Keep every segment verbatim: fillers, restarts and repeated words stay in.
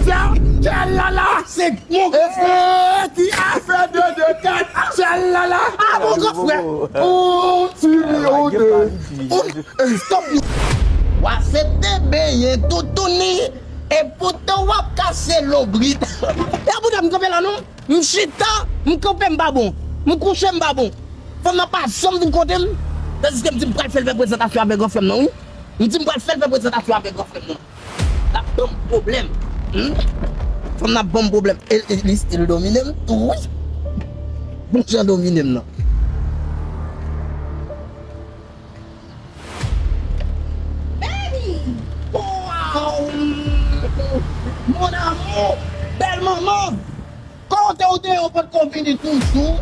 Tchalala. Mon ki afè de de kat. Tchalala. Ah, mon gran frè. On ti mi on de. Stop. W aksepte benyen toutouni, e poutan w ap kase lonbrit. E poutan m kanpe la non. M chita, m kanpe, m pa bon. M kouche, m pa bon. Fanm nan pa janm vin kote m. Tandiske m di m pral fè l fè prezantasyon avèk gran frè m nan, wi. M di m pral fè l fè prezantasyon avèk gran frè m nan. L ap ban m pwoblèm. Hmm? Fanm nan ap ban m pwoblèm. E, e, li still domine m tou, wi. Bon jan domine m nan. Baby! Wow! Mon amour! Bèl manman! Kote ou te ye, ou potko vini toujou?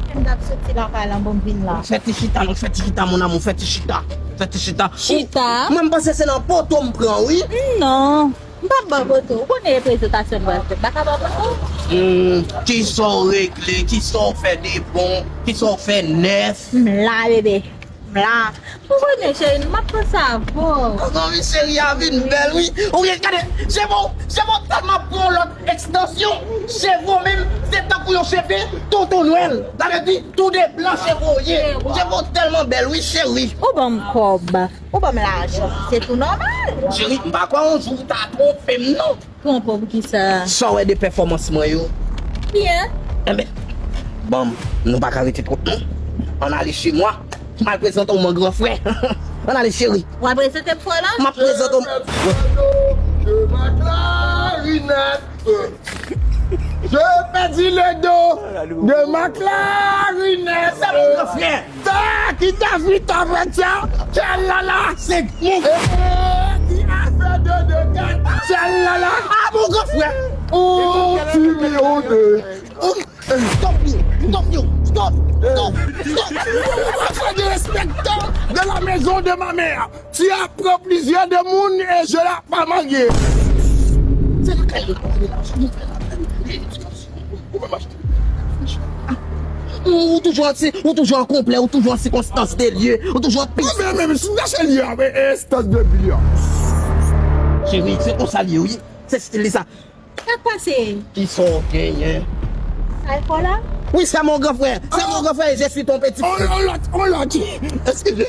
M t ap soti lakay la, bon, m vin la. Fè ti chita, non, fè ti chita, mon amour, fè ti chita. Fè ti chita. Chita? Mwen, m panse se nan poto m pran, wi. Non. M p ap ba w poto. Ou konnen e prezantasyon m pral fè. M pa ka ba w poto. Hmm, kisa w regle, kisa w fè de bon, kisa w fè nèf? M la, bebe. M la. Ou konnen, cheri, m ap panse avè w. Zanmi cheri a vin bèl, wi. Ou gen, gade, cheve w, cheve w tèlman pran yon lòt ekstansyon. Cheve w menm, se tankou yon cheve Tonton Nwèl. Sa vle di, tou de blan cheve w ye. Cheve w tèlman bèl, wi, cheri. Ou ban m kòb. Ou ban m lajan, se tou nòmal. Cheri, m pa kwè yon jou ou ta twonpe m, non. Twonpe w pou kisa? Sa w wè de pèfòmans mwen yo? Byen. Enben, bon, nou pa ka rete twòp, non. Ann ale chez moi. M al prezante w mon gran frè. Ann ale, cheri. W al prezante m frè la? M ap prezante w. De ma clarinette. Je pèdi le do de ma clarinette. Se mon gran frè. Ta ki ta vit avè tcha, tchalala. Se mon. E ki afè de de kat, tchalala. Ah, mon gran frè. On ti mi on de. Stop yo, stop yo, stop, stop, stop. Afè de respecter de la maison de ma mère. Tu as pris plusieurs de moun et je l'ai pas marié. Se nan kay la, ou mèm achte. Ou toujou an, ou toujou an konplè, ou toujou an sikonstans de lye, ou toujou an pis. Men, men, men, si w chache lye a, men, enstans de lye a. Cheri, se konsa l ye, wi. Se stil li sa. Sa k pase? Kisa w genyen? Sa e fò la? Wi, c'est mon grand frère. C'est mon grand frère et je suis ton petit frère. On, on lòt, on lòt. Eskize.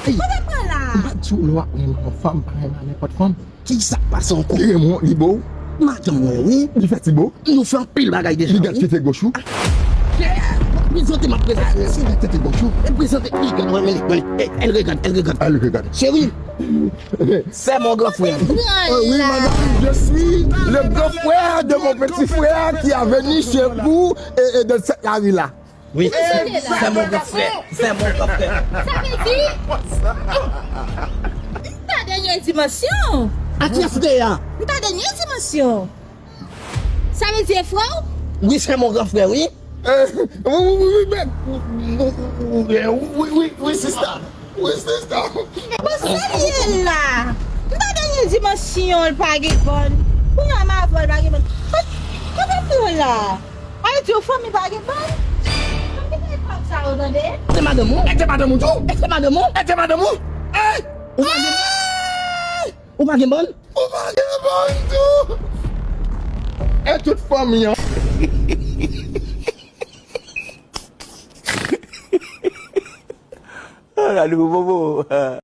Kote pran la? M pa di w lè w ap renmen yon fanm, pa renmen nenpòt fanm. Kisa k pase ankò? Li renmen w, li bo w. Madanm mwen, wi. Li fè ti bo. Nou fè anpil bagay deja, wi. Li gad tete goch ou. Prezante, m ap prezante. Si li gad tete goch ou. E prezante, li gad, mwen, mwen, mwen. E, elle regarde, elle regarde. Elle regarde. Chérie, c'est mon grand frère. Euh, oui, madame, je suis le grand frère de mon petit frère qui a venu chez vous et, et de cette la rue là. Oui, c'est mon grand frère. C'est mon grand frère. Sa vle di, m pa dènye dimansyon. A kiyès ou te ye a? M pa dènye dimansyon. Sa vle di e frè w? Wi, c'est mon grand frère, wi. Eh, wi, wi, wi, wi, men, wi, wi, wi, sista. Wi, sista. Bon, sa l ye la? M pa dènye dimansyon, l pa gen bòn. Kounye a m avè l pa gen bòn. Kote, kote m ye la? Sa vle di w fanmi pa gen bòn? Mwen kite fanm sa yo, tande. Se madanm ou? E se madanm ou tou? E se madanm ou? E se madanm ou? Eh! Ou pa gen, ou pa gen bòn? Ou pa gen bòn tou? E tout fanmi an. Ah, la nou bobo.